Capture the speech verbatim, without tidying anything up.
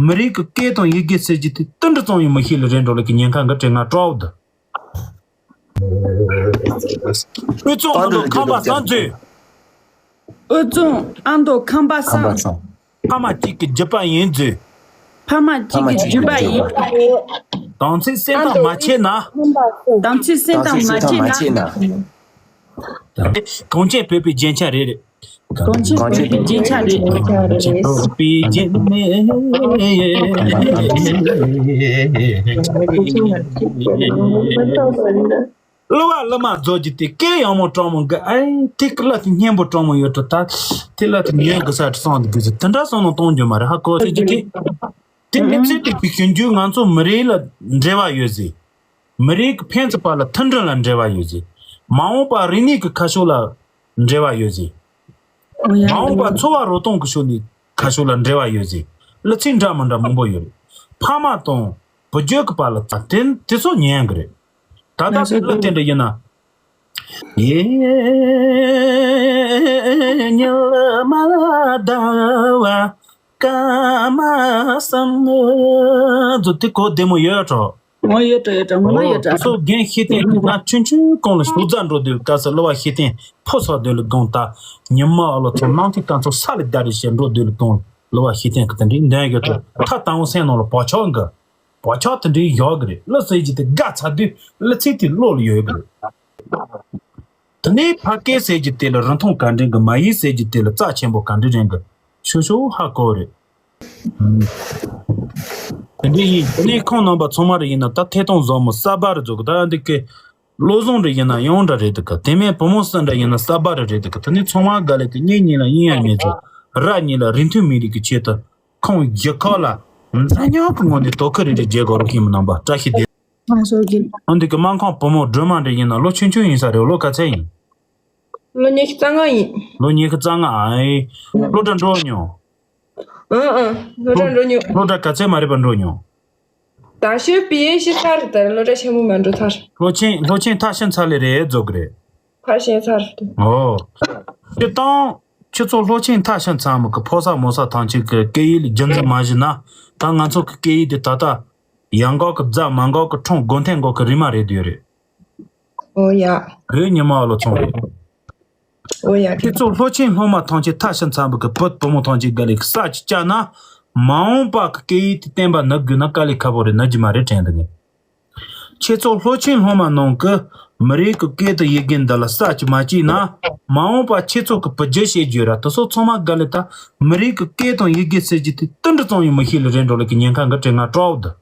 མི་རིགས་ཀྱི་སྐད་དང་ཡི་གེ་ཟེར་གྱི་དེ་ཏི་འདྲ་ཙམ་ཡང་མི་ཤེས་ལ་རེད་འགྲོ་ལ་གི་ཉེན་ཁ་འགའ་དྲན་ང་སྤྲོ་བ་འདུག་དབུས་གཙང་ཨ་མདོ་ཁམས་པ་བསམ་མཛོད། དབུས་གཙང་ཨ་མདོ་ཁམས་པ་བསམ། ཕ་མ་གཅིག་གི་རྒྱུད་པ་ཡིན་མཛོད། ཕ་མ་གཅིག་གི་རྒྱུད་པ་ཡིན། དམ་ཚིག་སེམས་དང་མ་ཕྱེ་ན། དམ་ཚིག་སེམས་དང་མ་ཕྱེ་ན། གངས་ཅན་བོད་པའི་རྒྱན་ཆ་རེད། གངས་ཅན་བོད་པའི་རྒྱན་ཆ་རེད། གངས་ཅན་བོད་པའི་རྒྱན་ཆ་རེད། གླུ་བ་གླུ་མ་རྫོགས་ཀྱི་དེ་སྐད་ཡང་མོ་གྲང་མོ་འགའ་ཨེ་ཐིག་གི་ལ་དེ་སྙན་པོ་གྲང་མོ་ཡོད་དོ། ད་དེ་ལ་དེ་ཉན་གི་ས་དྲི་སང་དེ་དགོས་ཟེར་དེ་འདྲ་སོང་ནང་གཏོང་རྒྱུ་མ་རེད། ཧ་གོ་ཟེར་གྱི་དེ་དེ་དེ་ཚེ་དེ་གི་ཞུ་རྒྱུ་ང་ཚོ་མི་རིགས་ལ་འབྲེལ་བ་ཡོད་ཟེར། མི་རིགས་ཀྱི་ཕན་ཚུན་བར་ལ་མཐུན་སྒྲིལ་ལ་འབྲེལ་བ་ཡོད་ཟེར། མ་འོངས་པ་རིག་གནས་ཀྱི་ཁ་ཕྱོགས་ལ་འབྲེལ་བ་ཡོད་ཟེར། མ་འོངས་པ་འཚོ་བ་རོལ་སྟངས་ཀྱི་ཕྱོགས་ནས་ཁ་ཕྱོགས་ལ་འབྲེལ་བ་ཡོད་ཟེར། གླུ་ཚིག་འདྲ་མི་འདྲ་མང་པོ་ཡོད་རེད། ཕ་མ་དང་བུ་རྒྱུད་ཀྱི་བར་ལ་ད་དེ་དེ་ཚོ་ཉན་གི་རེད། ད་ལྟ་ང་ཚོ་གི་གླུ་དེ་འདྲ་ཡིན་ན། ཡེ་ཉི་མ་ཟླ་བ་སྐར་མ་བསམ་ནི་ཚོ་དེ་གོ་བདེ་མོ་ཡོད་འགྲོ། ངོ་ཡོད་འགྲོ་ཡོད་འགྲོ་ངོ་མ་ཡོད་འགྲོ། སོ་རྒན་ཤེས་ལྡན་ང་ཆུང་ཆུང་གོང་ལ་ཞུགས་རྫ་འགྲོ་དུས་སྐབས་སུ་གླུ་བ་ཤེས་ལྡན་ཕོ་སོགས་དུས་ལ་དགོངས་དག་ཉི་མ་ཨ་ལོ་ཚོ་གནམ་ཐིག་སྐར་ཚོགས་ས་ལ་བརྡལ་རེ་བྱས་འགྲོ་དུས་ལ་དགོངས་གླུ་བ་ཤེས་ལྡན་གི་དེ་འདྲའི་འདོན་ཡོད་འགྲོ། ཐ་དང་པོ་སེམས་ནང་ལ་བག་ཆགས་འགའ་བག་ཆགས་དེ་འདྲའི་ཡོད་གི་རེད། གླུ་ཟེར་གྱི་དེ་དགའ་ཚ་དུས་གླུ་ཚིག་དེ་བློ་ལ་ཡོད་གི་རེད། དེ་ནས་ཕ་སྐད་ཟེར་གྱི་དེ་ལ་རིན་ཐང་ག་འདྲ་གི་མ་ཡིག་ཟེར་གྱི་དེ་ལ་རྩ་ཆེན་པོ་ག་འདྲ་རེད་གི་ཤོ་ཤོ་ཧ་གོ་རེད། དེ་འདྲ་ཡིན། དེ་ནས་ཁོང་རྣམ་པ་ཚང་མ་རེ་ཡིན་ན་ད་ཐད་གཏོང་བཟོ་མོ་གསར་པ་རེ་བཟོ་གི་ད་འདི་གི་བློ་བཟང་རེ་ཡིན་ན་ཡང་འདྲ་རེད་འདུག་གི་དེ་མིན་བུ་མོ་སུ་འདྲ་ཡིན་ན་གསར་པ་རེ་རེད་འདུག་གི་དེ་ནས་ཚང་མ་དགའ་ལས་དེ་གཉེན་གཉིས་ལ་དབྱིན་ཡང་མེད་ཚོ་ར་གཉིས་ལ་རིན་ཐུན་མི་རིགས་ཀྱི་ཆེད་དུ་ཁོང་རྒྱལ་ཁབ་ལ་འཛམ་གླིང་གི་ངོས་ནས་དོ་ཁུར་རེ་རེ་བརྗེ་དགོས་རོགས་ཤིག་མི་རྣམ་པ་བཀྲ་ཤིས་བདེ། ང་ཚོ་གི་ཨ་འདི་གི་སྨར་ཁམས་བུ་མོ་སྒྲོལ་མ་འདྲ་ཡིན་ན་ལོ་ཆུང་ཆུང་ཡིན་ས་རེད། ལོ་ག་ཚད་ཡིན། ལོ་ཉི་ཤུ་རྩ་ལྔ་ཡིན། ལོ་ཉི་ཤུ་རྩ་ལྔ་ཨ་ཡེ། སློབ་གྲྭ་འགྲོ་མྱོང་། ཨང་ཨང་སློབ་གྲྭ་འགྲོ་མྱོང་། སློབ་གྲྭ་ག་ཚད་མ་རེད་པ་འགྲོ་མྱོང་། ད་ཤོད་པི་ཨེ་ཤི་ཚར་རེད། ད་སློབ་གྲྭ་ཆེན་མོ་མ་འགྲོ་ཚར། སློབ་ཆེན་སློབ་ཆེན་མཐར་ཕྱིན་ཚར་ལེ་རེད་རྫོགས་གི་རེད། ཕར་ཕྱིན་ཚར་རེད། ཨོ། སྤྱིར་བཏང་ཁྱེད་ཚོ་སློབ་ཆེན་མཐར་ཕྱིན་ཚར་མི་གི་ཕོ་གསར་མོ་གསར་ཐམས་ཅད་ཀྱི་སྐད་ཡིག་ལ་རྒྱུན་འཛིན་མ་བྱས་ན་ད་ང་ཚོ་གི་སྐད་ཡིག་དེ་ད་ལྟ་ཡང་འགོག་གི་རྫ་མ་འགོག་གི་ཁྲོམ་སྒོ་ཐེམ་འགོག་གི་རི་མ་རེད་འདོད་རེད། ཨོ་ཡ། བོད་ཉི་མ་བ་ལོ་ཚོང་རེད། ཨོ་ཡ། ཁྱེད་ཚོ་སློབ་ཆེན་སློབ་མ་ཐམས་ཅད་མཐར་ཕྱིན་ཚར་བུ་གི་བུ་བུ་མོ་ཐམས་ཅད་དགའ་ལས་ས་ཅིག་བཅག་ན་མ་འོངས་པ་གི་སྐད་ཡིག་དེ་བསྟན་པ་ནུབ་དགོས་ན་དཀའ་ལས་ཁག་པོ་རེད། ནུབ་རྒྱུ་མ་རེད་དྲན་འདུག་ངས། ཁྱེད་ཚོ་སློབ་ཆེན་སློབ་མ་ནང་གི་མི་རིགས་ཀྱི་སྐད་དང་ཡི་གེ་འདི་ལ་ས་ཅིག་མ་བཅད་ན་མ་འོངས་པ་ཁྱེད་ཚོ་གི་བུ་རྒྱུད་བཤད་རྒྱུ་ར་དེ་ཚོ་ཚང་མ་དགའ་ལས་ད་མི་རིགས་ཀྱི་སྐད་དང་ཡི་གེ་ཟེར་རྒྱུ་དེ་ཏི་འདྲ་ཙམ་ཡང་མི་ཤེས་ལ་རེད་འགྲོ་ལ་གི་ཉེན་ཁ་འགའ་དྲན་ང་སྤྲོ་བོ་འདུག